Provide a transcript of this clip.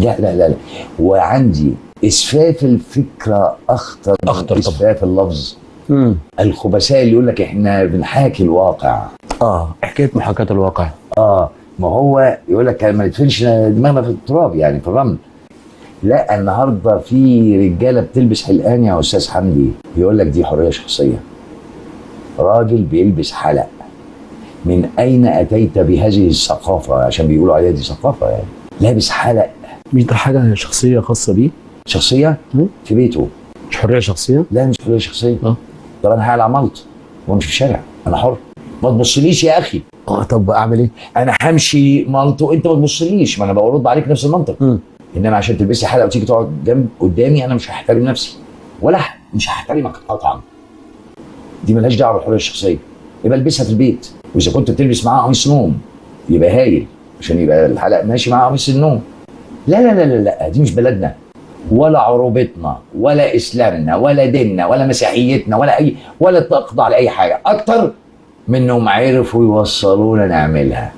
لا لا لا لا. وعندي اسفاف الفكرة اخطر من أخطر طبعا. اسفاف اللفظ. الخبثاء اللي يقول لك احنا بنحاكي الواقع. حكاية محاكاة الواقع. ما هو يقول لك ما ندفنش دماغنا في التراب، يعني في الرمل. لا، النهارده في رجاله بتلبس حلقان يا استاذ حمدي، يقول لك دي حرية شخصية. راجل بيلبس حلق، من اين اتيت بهذه الثقافة؟ عشان بيقولوا عليها دي ثقافة، يعني لابس حلق. مش ده حاجة شخصية خاصة بيه؟ شخصية في بيته. مش حرية شخصية؟ لا، مش حرية شخصية. طب انا هقلع ملط وامشي في الشارع، انا حر، ما تبصليش يا اخي. طب اعمل ايه؟ انا همشي ملط وانت ما تبصليش، ما انا برد عليك نفس المنطق. انما عشان تلبسي حلقة وتيجي تقعد جنب قدامي، انا مش هحترم نفسي ولا مش هحترمك قطعا. دي ملهاش دعوه بالحرية الشخصية، يبقى البسها في البيت. واذا كنت بتلبس معاها قميص نوم يبقى هايل، عشان يبقى الحلق ماشي معاها قميص النوم. لا لا لا لا لا، دي مش بلدنا ولا عروبتنا ولا اسلامنا ولا ديننا ولا مسيحيتنا ولا اي ولا تخضع لاي حاجة اكتر من انهم عرفوا يوصلونا نعملها.